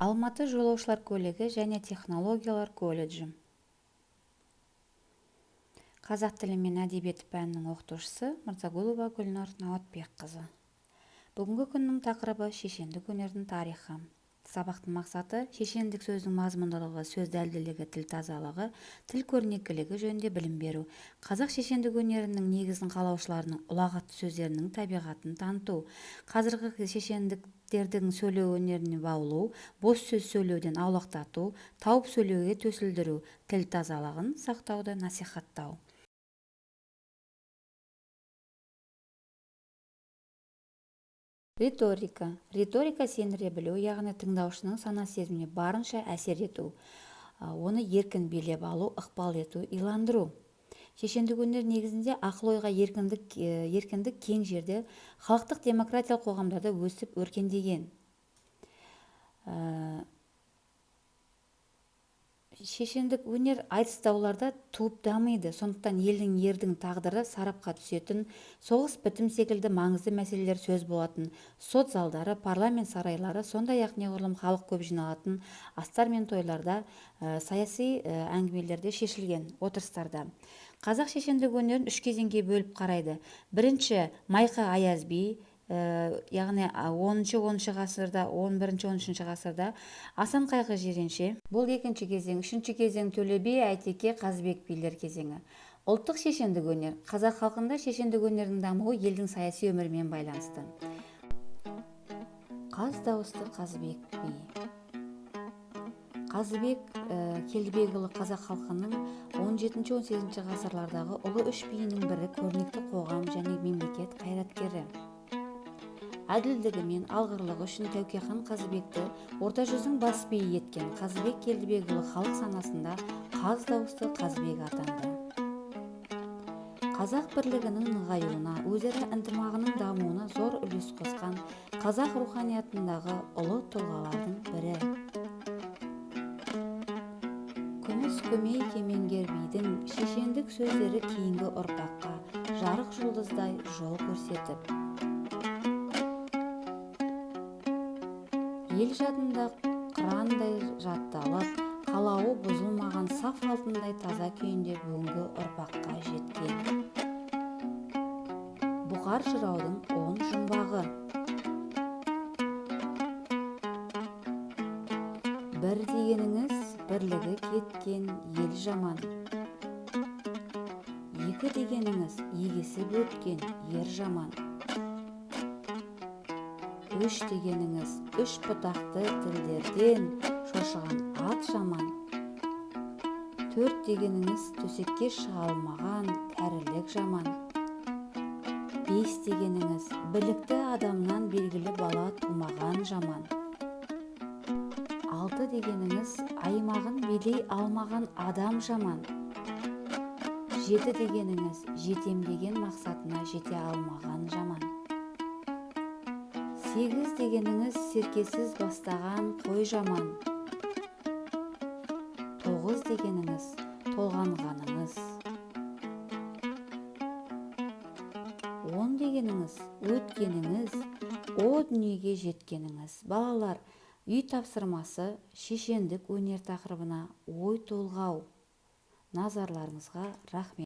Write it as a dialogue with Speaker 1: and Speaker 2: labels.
Speaker 1: Алматы жолаушылар көлігі және технологиялар колледжі. Қазақ тілі мен әдебиеті пәнінің оқытушысы Мырзагулова Гүлнұр Науатбекқызы. Бүгінгі күннің тақырыбы шешендік өнердің тарихы. Сабақтың мақсаты шешендік сөздің мазмұндылығы, сөз дәлділігі, тіл тазалығы, тіл көрнекілігі жөнінде білім беру. Қазақ шешендік өнерінің негізін қалаушыларының ұлағатты сөздерінің табиғатын таныту. Қазіргі шешендіктердің сөйлеу өнеріне баулу, бос сөз сөйлеуден аулақтату, тауып сөйлеуге төсілдіру, тіл тазалығын сақтауды насихаттау. Риторика. Риторика сендіре білу, яғни тыңдаушының сана-сезіміне барынша әсер ету, оны еркін билеп алу, ықпал ету, иландыру. Шешендік өнер негізінде ақыл-ойға еркіндік кең жерде халықтық демократиялық қоғамдарда өсіп өркендеген. Шешендік өнер айтыс дауларда туып дамиды. Сондықтан елдің, ердің тағдыры сарапқа түсетін, соғыс бітім секілді маңызды мәселелер сөз болатын сот залдары, парламент сарайлары, сондай-ақ неғұрлым халық көп жиналатын астар мен тойларда, саяси әңгімелерде шешілген отырыстарда. Қазақ шешендік өнерін үш кезеңге бөліп қарайды. Бірінші Майқа Аяз би, яғни 10-оныншы ғасырда, 11-13 ғасырда Асан Қайғы Жиренше. Бұл екінші кезең. Үшінші кезең Төле би, Әйтеке, Қазыбек билер кезеңі. Ұлттық шешендік өнер. Қазақ халқында шешендік өнердің дамуы елдің саяси өмірімен байланысты. Қаз дауысты Қазыбек би. Қазыбек Келдібекұлы қазақ халқының 17-18 ғасырлардағы ұлы үш биінің бірі, көрнекті қоғам және мемлекет қайраткері. Әділдігі мен алғырлығы үшін Тәуке хан Қазыбекті Орта жүздің бас биі еткен Қазыбек Келдібекұлы халық санасында қаз дауысты Қазыбек атанды. Қазақ бірлігінің нығаюына, өзара ынтымағының дамуына зор үлес қосқан қазақ руханиятындағы ұлы тұлғалардың бірі. Күміс көмей кемеңгер бидің шешендік сөздері кейінгі ұрпаққа жарық жұлдыздай жол көрсетіп, ел жадында қырандай жатталып, қалауы бұзылмаған саф алтындай таза күйінде бүгінгі ұрпаққа жеткен. Бұқар жыраудың 10 жұмбағы. Бір дегеніңіз бірлігі кеткен ел жаман. Екі дегеніңіз егесіп өткен ер жаман. Үш дегеніңіз үш бұтақты тілдерден шошыған ат жаман. Төрт дегеніңіз төсекке шыға алмаған кәрілік жаман. Бес дегеніңіз білікті адамнан белгілі бала тумаған жаман. Алты дегеніңіз аймағын билей алмаған адам жаман. Жеті дегеніңіз жетем деген мақсатына жете алмаған жаман. Сегіз дегеніңіз серкесіз бастаған қой жаман. Тоғыз дегеніңіз толғанғаныңыз. 10 дегеніңіз өткеніңіз, о дүниеге жеткеніңіз. Балалар, үй тапсырмасы шешендік өнер тақырыбына ой толғау. Назарларыңызға рахмет.